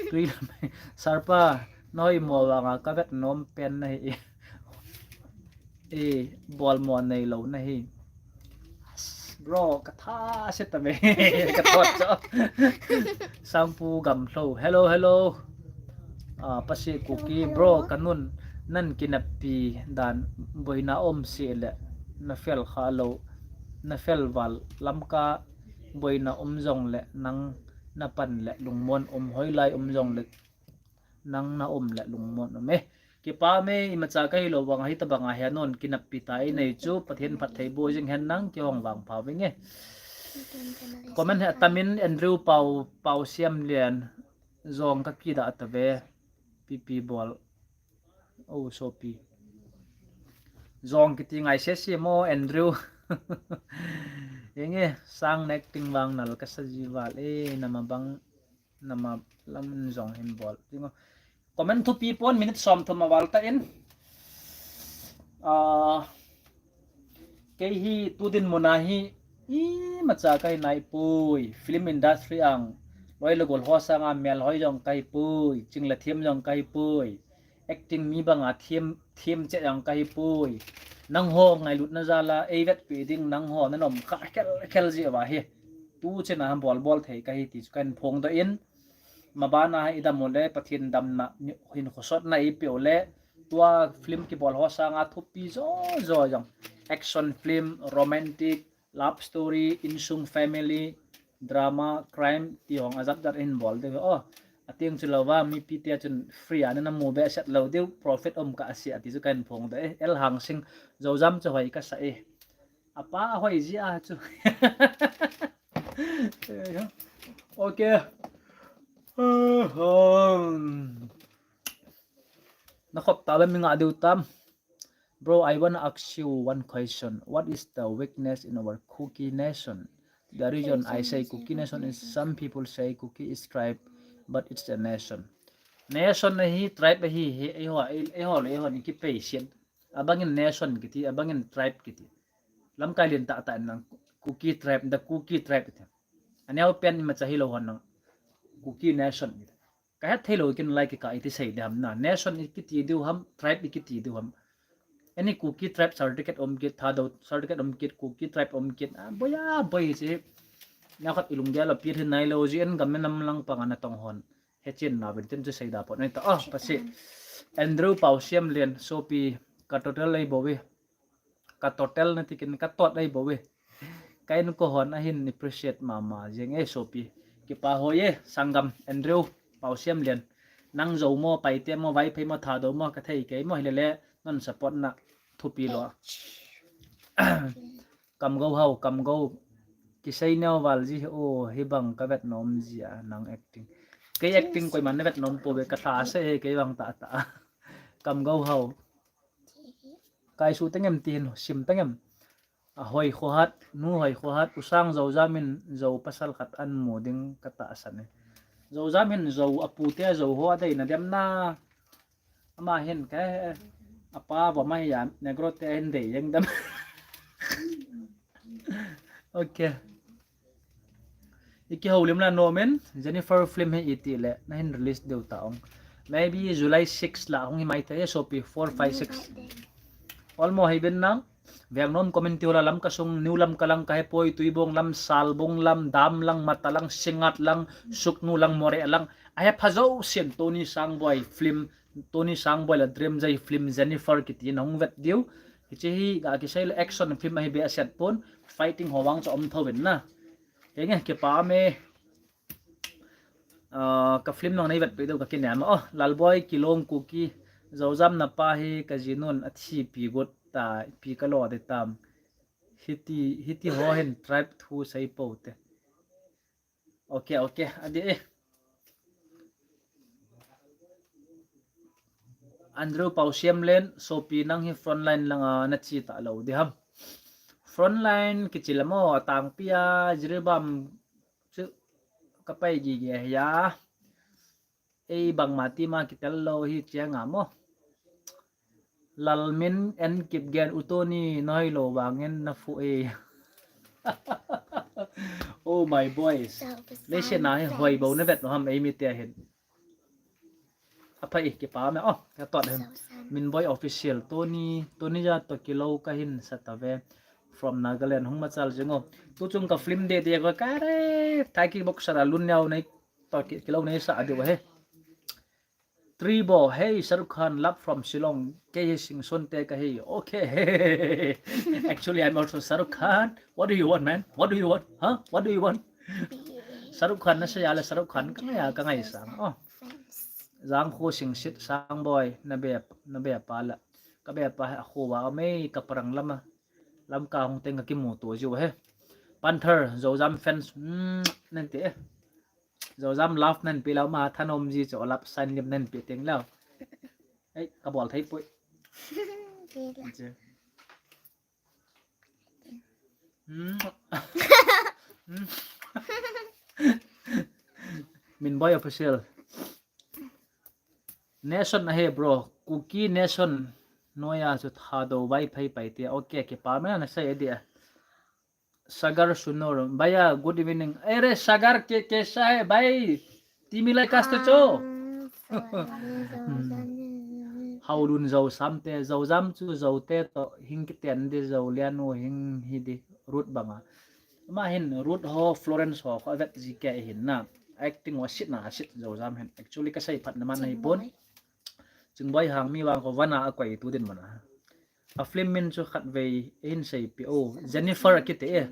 Tui lam e. Sarpa, na hoi mo vanga ka vet nom pen na hi. E, bol mo nei lo na hi. Bro, ka tha se ta me. Ka thot cho. Sangpu Gamlo. Hello, hello. Ah, pasi Kuki. Bro, ka nun nan kinapi dan boina om si le na fel kha lo. Na fel val lam ka boina um jong le nang na pan le lungmon um hoilai um jong le nang na um le lungmon um e. Kipa me imacha ka hi lo vang ahi ta bang a he non kinapi ta i nei chu Pathen phat thei bo jing hen nang ki hong vang pha ving e. Comment he tamin Andrew Pau Pau Siam Lian jong ka ki da ta ve. Pipi bol. Oh, sopi. Jong kiti ngai se si mo Andrew. Enge sang nek ting vang nal ka sa ji val e nama bang nama lam jong hin bol. Tingo. Comment thupi pon minute som thum a val ta in. Ah, kei hi tu din muna hi imacha ka hi nai pui. Film industry ang loi le gol ho sanga mel hoi jong ka hi pui. Ching le thiam jong ka hi pui. Acting mi banga thiam thiam che jong ka hi pui. Nang ho ngailut na jala ei vet pi ding nang ho na nom kha khel khel ji va hi. Tu che na bol bol thei ka hi ti chu kan phong do in. Mabana i dam u le Pathen damna hin khosot na i pe u le tua film kibol ho sanga thupi jo jo jong action film, romantic, love story, insung family, drama, crime ti hong ajat jat hin bol de o. Atiang chu lo va mipi te chun free a na mu be set lo deu profit om ka asi ati chu kan phong de el hang sing jo jam chu hoi ka sa e. Apa hoi ji a chu. Okay. Na khop ta le mi nga deu tam. Bro, I wanna ask you one question. What is the weakness in our Kuki nation? The reason I say Kuki nation is some people say Kuki is tribe, but it's a nation. Nation na hi tribe hi hi ei ho ei ho le ei ho ni ki pe sian. Abangin nation kiti, abangin tribe kiti. Lamkai lien tah tah in nang Kuki tribe, the Kuki tribe ti. Aneo pen imacha hi lo hon nang Kuki nation ti. Ka het thei lo kin lai ki ka iti sei de ham na. Nation i kiti diu ham, tribe i kiti diu ham. Any Kuki tribe certificate om kit, Thadou certificate om kit, Kuki tribe om kit. Ah, boya boy si. Nya khat ilung dia lo pi hin nai lo ji en gam nam lang pang ana tong hon. He chin na vin tin chu sei da pon ai ta. Ah, pasi. Andrew Pau Siam Lian sopi ka total ei bo ve. Ka total na tikin ka tot ei bo ve. Ka in ko hon ahin appreciate mama jeng e sopi. Kipa hoi e sanggam Andrew Pau Siam Lian. Nang jo mo, Paite mo, Vaiphei mo, Thadou mo, ka thei kei mo, hilele non support na thupi lo. Kamgou hau, kamgou. Kisei neo val ji o, hi bang ka vet nom ji a nang acting. Kei acting koiman na vet nom po ve ka tha se he kei bang ta ta. Kamgou hau. Kai su tengem ti hin sim tengem. A hoi kho hat, nu hoi kho hat, u sang zo jam in zo pasal khat an mu ding ka ta san e. Zo jam in zo a pu te zo ho a dei na dem na. Ama hin ka apa va mai ya negro te hin dei jeng dem. Okay. Iki ho lim la no men Jennifer film hi iti le na hin release deu ta ong. Maybe July six la hung hi mai ta e sopi four five six. Olmo hi ben nang. Veng nom comment ti hola lam ka sung New Lamka lang ka he poi Tuibong lam Salbong lam Dam lang Mata lang Singngat lang Sugnu lang Moreh lang. A he pha jo sin Tony Sangboi film Tony Sangboi la Dream Jai film Jennifer kiti na hung vet diu. Hiche hi ga kisei le action film ahi be a set pon fighting ho vang chu om tho vin na. Kenge kipa me. Ah, ka film nang nei vet pe deu ka kinem. Oh, Lalboi Kilong Kuki. Zozam na pa hi ka jinun a thi pi got ta pi ka lo de tam. Hiti hiti ho hin tribe thu sei po te. Okay, okay. Adi e. Andrew Pausiam Len, sopi nang hi frontline langa nache talou ding ham. Frontline kichi lamo, atangpi a, Jiribam chu kapai gige ahi a. Ei bangma tima kitel lou hi chiang a mo. Lalmin and Kipgen u Tony nahoilou vangin nafu e. Oh my boys. Leisena hi hoi bou navet u ham eimi tia hin. Aphai kipa me. Oh, katot hin. Minboi Official, Tony, Tony ja to kilou kahin sat uve. From Nagaland, hung machal jing o. Tuchung ka film deh deh ko kare. Thai kickboxer a lun niau nei to ki-, kilou nei sa diu he. Tribo, hey, Shahrukh Khan, love from Shillong. Kei hi Singson te kahi. Okay. Actually, I'm also Shahrukh Khan. What do you want, man? What do you want? Huh? What do you want? Shahrukh Khan nasei a le Shahrukh Khan kangai a, kangaisang. Oh. Jangkho Singsit, Sangboi, nabe, nabe pa la. Kabe pa a kho va mei kaparang lama. Lamka hung teng kakimuto jiu he. Panther, Zozam fans. Mm, nante. Zozam love nanpe lou ma, thanom ji chu love sign lim nanpe teng lou. Ei, kabol thei poi. Kei la. Che. Hmm. Hmm. Minboi Official. Nation ahi bro. Kuki Nation. Noya chu Thadou Vaiphei pai te. Okay, kipa me nasei dia. Sagar Sunur, भैया, good evening. अरे, सागर के, कैसा है भाई? तिमीलाई कस्तो छौ? Haolun Zozam te, Zozam chu Zote to, hing kiten di Zolian u hing hi di, Ruth banga. Ama hin, Ruth ho, Florence ho, kho vet ji ke hin na. Acting wa sit na, sit Zozam hin. Actually, kasei phat na man na hi pon. Chingboi Hangmi vang kho vana a koi tu din mana. A film min chu khatvei hin seipeh o. Jennifer akiti e.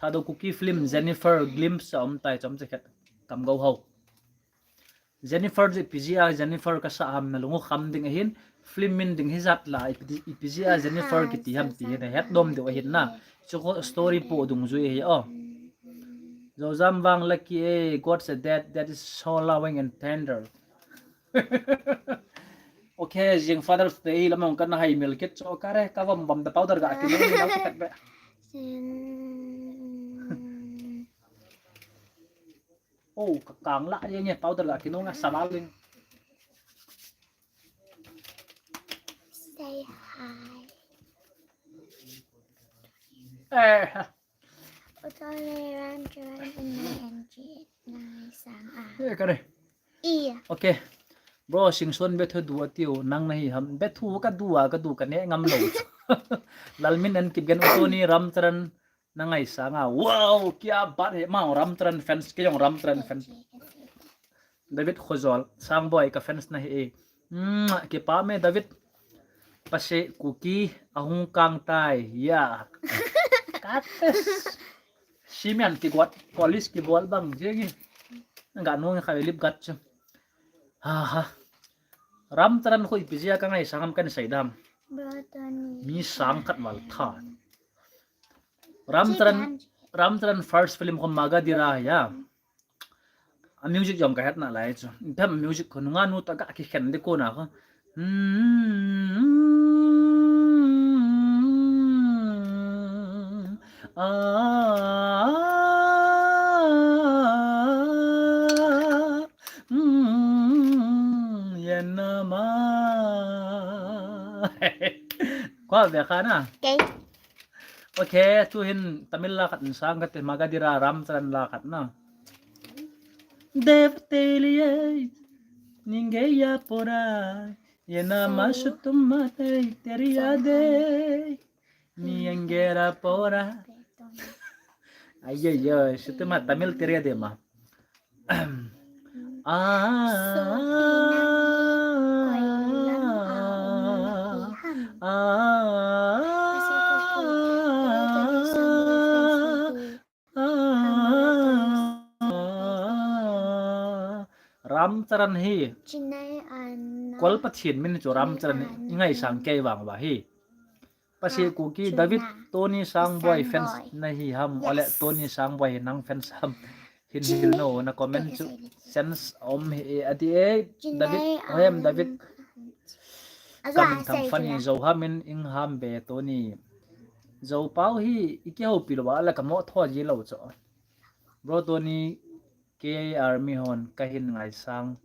Thadou Kuki film Jennifer glimpse a um tai chomcha khat kam go ho. Jennifer ji ipi jeh a Jennifer kasa ham nalung u kham ding ahin film min ding hijat la ipi, ipi jeh a Jennifer kiti ham ti hin ahet dom diu ahin na. Chu kho story po dungjui ahi o. Zozam vang lucky e, God said that, that is so loving and tender. Okay, jing Father's Day lamang kana hai mil kit cho kare, ka vom vom da powder ga kinu ni lau kit be. Oh, ka kang la ye nge powder ga kinu nga samal ling. Say hi. Eh. Utole ram chuan in my N G nai sang a. Eh, kare. Iya. Okay. Bro, Singson bethu du atiu, nang nahi ham. Bethu ka du a, ka du ka ne ngam lo. Lalmin and Kipgen u Tony Ramcharan na ngai sang a. Wow, kya baat hai. Ma Ramcharan fans, ke jong Ramcharan fans. David Khojol, Sangboi ka fans nahi e. Mm, kipa me David. Pase Kuki ahung kang tai. Ya. Kates. Simian kibol, police kibol bang jeng in. Nga nung kha lip gat chu. Ha ha. Ramcharan kho ipi jeh a ka ngai sang am kan sei dam. Mi sang khat val tha. Ramcharan, Ramcharan first film kho Magadira ya. A music jong ka hetna lai chu. Phem music kho nunga nu ta ga kikhen de kona kho. Hmm. Ah. Hmm. Yenama. Kho ve kha na. Okay. Okay, tuhin Tamil la khat in sang kate Magadira Ramcharan la khat na. Devateliye, ningeya pora, yena masutumate, teriade, ningera pora. Ay, ay, ay, sutuma Tamil teriade ma. Ah. Ah. Ramcharan hi. Kol Pathen min chu Ramcharan hi. I ngaisang kei vang uva hi. Pase Kuki David Tony Sangboi fans nahi ham. Ole Tony Sangboi nang fans ham. Hin hil no na comment chu sense om hi ati e David. Hoyam David. Ka minthang funny, Zo ham in ing ham be Tony. Zo pau hi i kihoupi lou a la ka mo tho ji lou cho. Bro Tony, K Army hon ka hin ngaisang.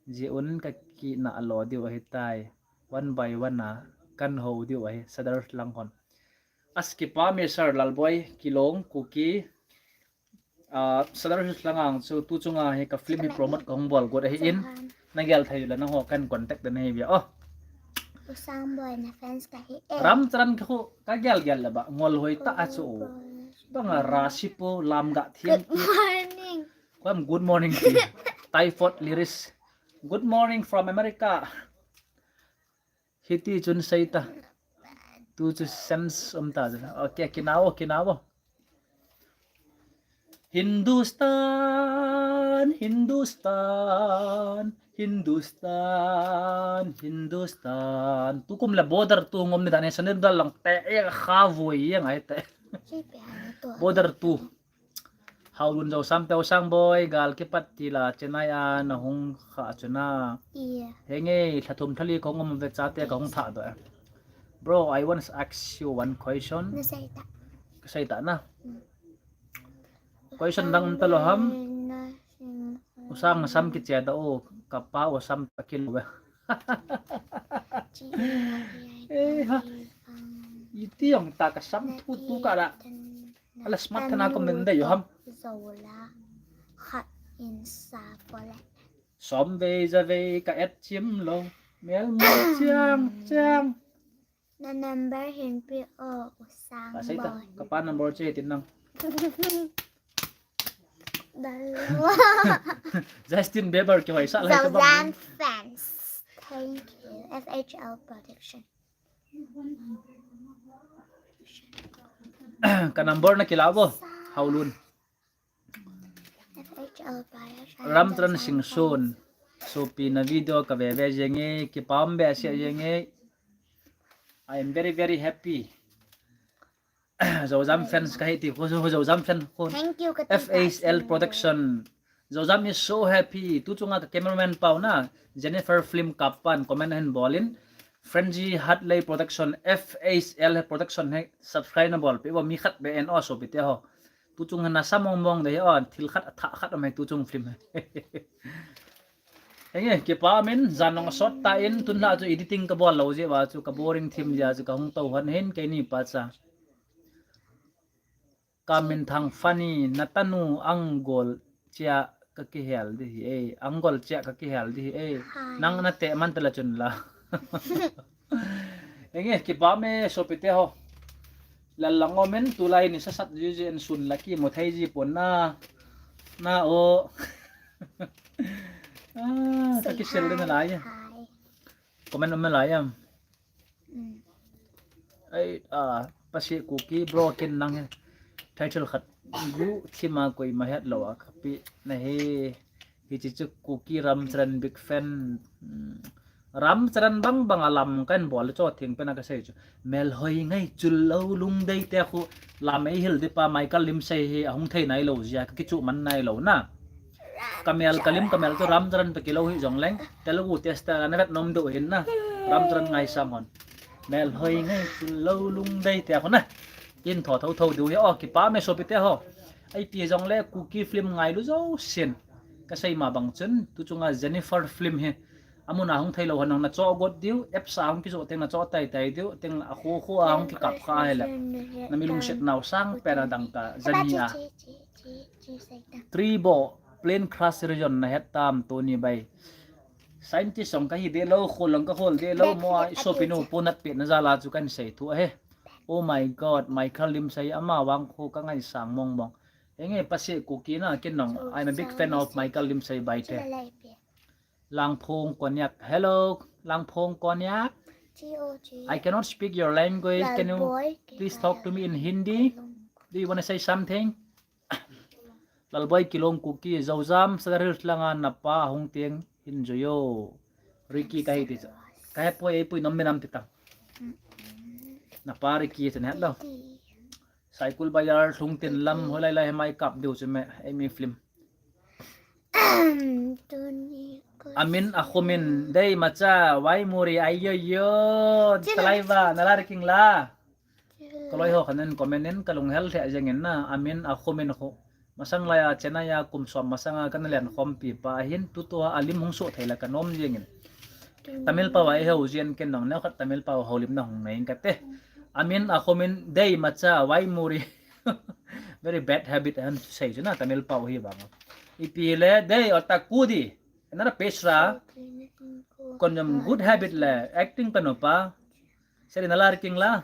Ji un ka kina a lo diu ahi tai. One by one a kan hou diu ahi Sadar lang hon. Askipa Mister Lalboi Kilong Kuki. Ah, Sadar Hills langa chu tu chunga hi ka film hi promote ka hung bol got ahi in. Na gel thei la na ho kan contact den ahi bia. Oh. Usang boy na fans ka hi e. Ramcharan ka khu ka gel gel la ba ngol hoi ta a chu. Banga rasi po lam ga thiam. Good morning. Kom good morning ti. Typhoid Liris. Good morning from America. Hiti chun sei ta. Tu chu sense um ta chu. Okay, kinao, kinao. Hindustan, Hindustan, Hindustan, Hindustan. Tukum le border tu ngom ni dan e, sandal dal lang te e kha voi yang ai te. Border tu. Haulun Zo Sam Teo Sang Boy, gal kipat tila Chennai a na hung kha chuna. Henge, thlathum thali kong um ve chate ka hung tha do. Bro, I want to ask you one question. Na sei ta. Ka sei ta na. Question dang um ta lo ham. Usang sam kiche da o, ka pa o sam ta kilo ve. Eh ha. Iti ang ta ka sam tu tu ka da. Ala smart thana ko men da yo ham. Zola khat in sa pole. Som vei za vei ka et chim lo. Mel mo chiang chiang. Na number hin pi o Usang boy. Ka pa number che tin nang. Justin Bieber ki hoi sa lai ka bang. Zan fans. Thank you. F H L Production. Ka number na kila bo. Haulun. Ramcharan Singson. Sopi na video ka ve ve jenge, kipam be sia jenge. I am very, very happy. Zozam fans ka hi ti ko, Zozam fan ko. Thank you, F H L Production. Zozam is so happy. Tu chunga ka cameraman pau na Jennifer film kapan comment hin bolin. Frenzy Hatley Production, F H L Production he subscribe na bol pe bo mi khat be en o sopi te ho. Tu chung hana sa mong mong de o thil khat tha khat mai tu chung film. Henge kipa min jan nong sot ta in tun la chu editing ka bol lo je wa chu ka boring thim ja chu ka hung to han hin ke ni pa cha. Ka minthang funny, na tanu angle chia ka kihel di hi e, angle chia ka kihel di hi e. Nang na te man tala chun la. Enge kipa me sopi te ho. Lal lang o men tulai ni sasat ji ji en sun la ki mo thei ji pon na. Na o. Ah, ka kisel de na lai. Comment um lai am. Ai, ah, pasi Kuki bro kin nang he. Title khat gu thima koi ma het lo a kapi na he. Hi chi chu Kuki Ramcharan big fan. Ramcharan bang bang a lam kan bol cho thing pe na ka sei chu. Mel hoi ngai chul lo lung dei te khu lam ei hil di pa Michael Lim sei hi a hung thei nai lo zia ka kichu man nai lo na. Ka mel ka lim ka mel chu Ramcharan pe kilo hi jong leng Telugu testa na vet nom do hin na. Ramcharan ngai sang hon. Mel hoi ngai chul lo lung dei te khu na. In tho tho tho diu hi o kipa me sopi te ho. Ai pi jong le Kuki film ngai lu jo sin. Ka sei ma bang chun tu chunga Jennifer film hi. Amuna hung thei lo hon nang na cho got diu, apps a hung kijo teng na cho tai tai diu, teng a khu khu a hung kikap kha he le. Na mi lungset nau sang pe na dang ka jani a. Tribo, Plane Crash Region na het tam Tony bai. Scientist song ka hi de lo, khol long ka khol de lo, mo a sopi nu ponat pe na jala chu kan sei thu a he. Oh my God, Michael Lim sei ama vang khu ka ngai sang mong mong. Enge pasi Kuki na kin nong. I'm a big fan of Michael Lim sei bai te. Langphong Konyak. Hello, Langphong Konyak. I cannot speak your language. Can you please talk to me in Hindi? Do you want to say something? Lalboi Kilong Kuki, Zozam, Sadar Hills langa napa hung tieng hin joyo. Ricky ka hi ti cha. Ka he poi ei poi nom me nam ti ta. Napa Ricky cha ne lo. Saikul Bazar, Lhungtin lam, holai lai mai kap diu chu me, ei mi film. Tuni Amin akhumin dei macha, why muri, aiyoyo. Talaiva, nalar king la. Kaloi ho khanin comment in kalunghel thei jengin na. Amin akhumin khu. Masang laiya Chennai a kum som masanga kana lenkhompi pa ahin, tutua alim hung suh thei la kanom jengin. Tamil pao a ihou jin ken nong neokhat Tamil pao houlim na hung nei kate. Amin akhumin dei macha, why muri. Very bad habit ahin sei chu na Tamil pao hi bang. Ipi le dei otakudi. Another page ra. Konjam good habit le acting pano pa. Seri nalar king la.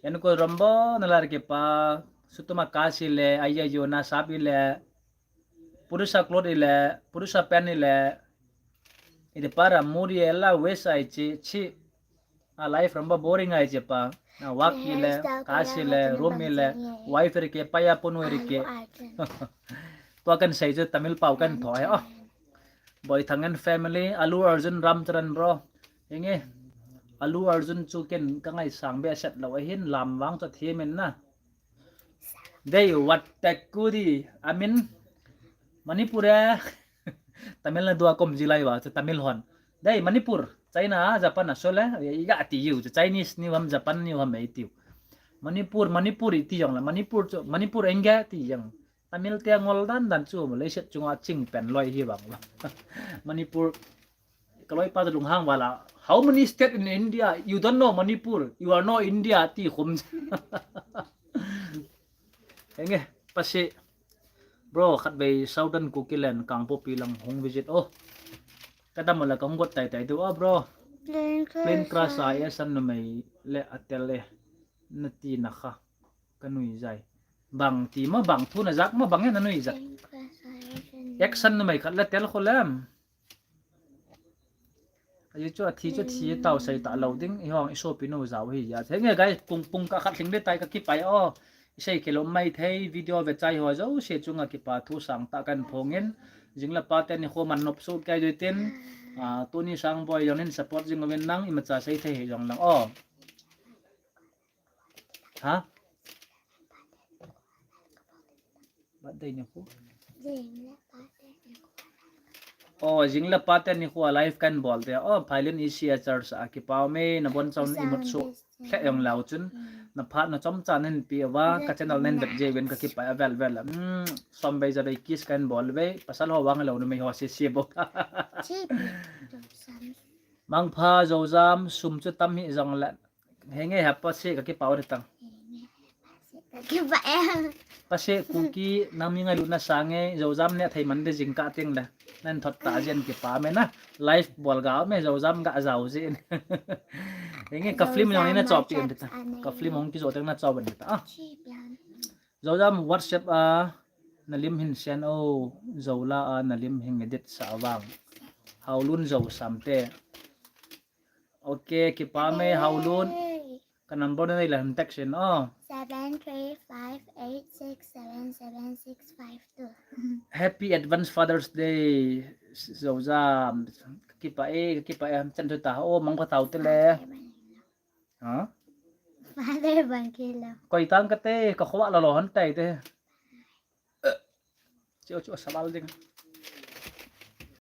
Yanko rombo nalar ke pa. Sutuma kasi le, aiyoyo na sabi le. Purusa cloth ile, purusa pen ile. Ide para muri ela wes ai chi, chi. A life rombo boring ai chi pa. Na work ile, kasi le, room ile, wife rike, paya punu rike. Tua kan sei chu Tamil pao kan tho he. Oh. Boithang and family, Allu Arjun, Ramcharan bro. Inge. Allu Arjun chu ken ka ngaisang behseh lou ahin, lam vang chu thimin na. Dei otakudi, amin Manipur e. Tamil Nadu a kom jilai va chu Tamil hon. Dei Manipur, China, Japan a sole, iga ti u chu Chinese ni ham Japan ni ham ei tiu. Manipur, Manipur iti jong la, Manipur chu, Manipur enga ti jong. Tamil te ngol dan dan chu Malaysia chunga ching pen loi hi bang. Manipur, kaloi pa lunghang vala. How many state in India? You don't know Manipur. You are no India ti khum. Henge, pasi. Bro, khat vei Southern Kuki Land, Kangpokpi lang hung visit. Oh. Kadam la kong got tai tai tu. Oh, bro. Plane crash a, yes, an numei le atel e. Nati na kha. Ka nui jai. Bang ti ma bang thu na jak ma bang e na nui jak. Action numei khat la tel kho lem. Ayu chu athi chu thi tau sei ta lo ding i hong i sopi nu jau hi ya. Henge guys, pung pung ka khat hling le tai ka kipai o. I sei kilo mai thei video ve chai ho jouse chunga kipa thu sang ta kan phong in. Jing le pa te ni kho man nop su kai dui tin. Ah, tuni sang boi jong nin support jing uvin nang imacha sei thei hi jong lang o. Ha? Birthday ni khu. Oh, jing le pa te ni khu a live kan bol te. Oh, phailin i sia church a kipau me na bon chon i mut su. Khe yong lau chun. Na phat na chom chan hin pi wa ka channel nen bet je wen ka kipai a vel vel. Hmm, som bei ja bei kiss kan bol ve. Pasal ho wang lo nu mei ho se se bo. Mangpha Zojam sum chu tam hi jong le. Henge ha pase ka kipau de tang. Pase Kuki nang mi ngailutna sange Zojam ne thei man de jing ka teng le. Nan thot ta jen kipa me na. Live bol ga me Zojam ga jau jen. Henge ka film jong ni na chop ti de ta. Ka film hong kijo teng na chop de ta. Ah. Zojam WhatsApp a na lim hin send o, Zola a na lim hin edit sa vang. Haolun Zo Samte. Ok, kipa me Haolun. Ka number na nei la hin text in o. Seven three five eight six seven seven six five two. Happy advance Father's Day, Zojam. Kipa e, kipa e, chan thu ta o, mang pha tau te le. Ha? Father bang kilo. Koi tang ka te, ka khwa la lo han tai te. Chiu chiu sabal ding.